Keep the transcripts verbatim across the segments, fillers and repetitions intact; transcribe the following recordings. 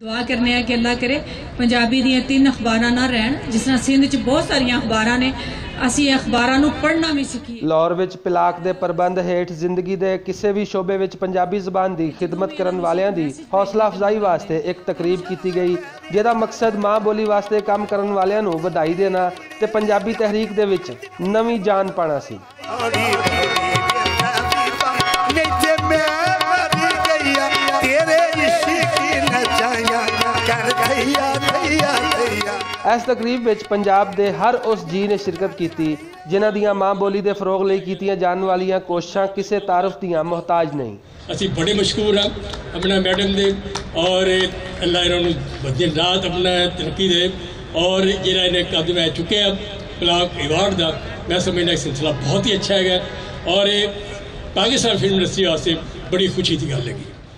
دعا کرنے ہیں کہ اللہ کرے پنجابی دیاں تین اخباراں نہ رہن، جس طرح سندھ چ بہت ساریاں اخباراں نے، اسی اخباراں نوں پڑھنا بھی سکھیے۔ لاہور وچ پلاک دے پربند ہیٹھ زندگی دے کسے بھی شعبے وچ پنجابی زبان دی خدمت کرن والیاں دی حوصلہ افزائی واسطے ایک تقریب کیتی گئی، جہدا مقصد ماں بولی واسطے کم کرن والیاں نوں ودھائی دینا تے پنجابی تحریک دے وچ نویں جان پانا سی۔ اس تقریب وچ پنجاب دے ہر اس جی نے شرکت کیتی، جنہاں دیاں ماں بولی دے فروغ لئی کیتیاں جان والیاں کوششاں کسے تعارف دیاں محتاج نہیں۔ اسی بڑے مشکور ہاں اپنا میڈم دے، اور اللہ انہاں نوں دن رات اپنا ترقی دے، اور جڑا انہیں قدم ہے چکے ہیں پلاک ایوارڈ دا، میں سمجھنا ایک سلسلہ بہت ہی اچھا ہے، اور یہ پاکستان فلم انڈسٹری واسطے بڑی خوشی کی گل ہے۔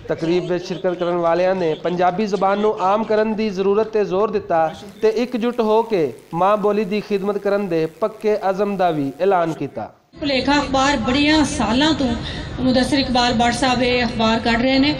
تقریب وچ شرکت کرن والیاں نے پنجابی زبان نوں عام کرن دی ضرورت تے زور دتا تے اکجٹ ہو کے ماں بولی دی خدمت کرن دے پکے عزم دا وی اعلان کیتا۔ پلیکھا اخبار بڑیاں سالاں توں مدثر اقبال بٹ صاحب یہ اخبار کڈ رہے نے،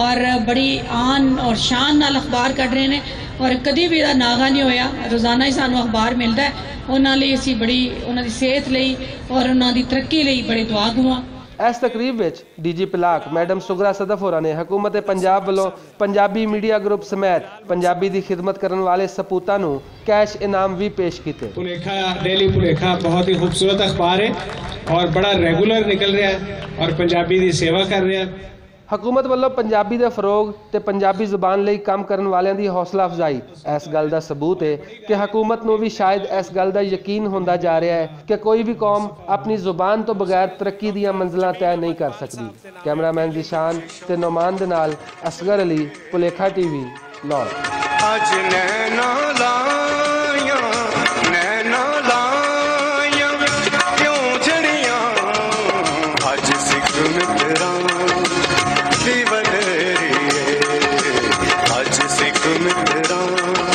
اور بڑی آن اور شان نال اخبار کڈ رہے نے، اور کدی بھی ایہدا ناغا نہیں ہویا۔ روزانہ ہی سانوں اخبار ملدا ہے۔ انہاں لئی اسی بڑی، انہاں دی صحت لئی اور انہاں دی ترقی لئی بڑے دعا گواں۔ اس تقریب وچ ڈی جی پلاک میڈم سگرا صدف ہوراں نے حکومت پنجاب ولوں پنجابی میڈیا گروپ سمیت پنجابی دی خدمت کرن والے سپوتاں نوں کیش انعام وی پیش کیتے۔ پلیکھا، ڈیلی پلیکھا بہت ہی خوبصورت اخبار ہے اور بڑا ریگولر نکل رہا ہے اور پنجابی دی سیوا کر رہا ہے۔ حکومت ولوں پنجابی دے فروغ تے پنجابی زبان لئی کم کرن والیاں دی حوصلہ افزائی اس گل دا ثبوت ہے کہ حکومت نوں وی شاید اس گل دا یقین ہوندا جا رہا ہے کہ کوئی وی قوم اپنی زبان توں بغیر ترقی دیاں منزلاں طے نہیں کر سکدی۔ کیمرہ مین ذیشان تے نعمان دے نال اصغر علی، پلیکھا ٹی وی، لاہور۔ اج نینا لائیاں، نینا لائیاں، کیوں جھڑیاں؟ اج سکھ متراں دی ودیری اے، اج سکھ متراں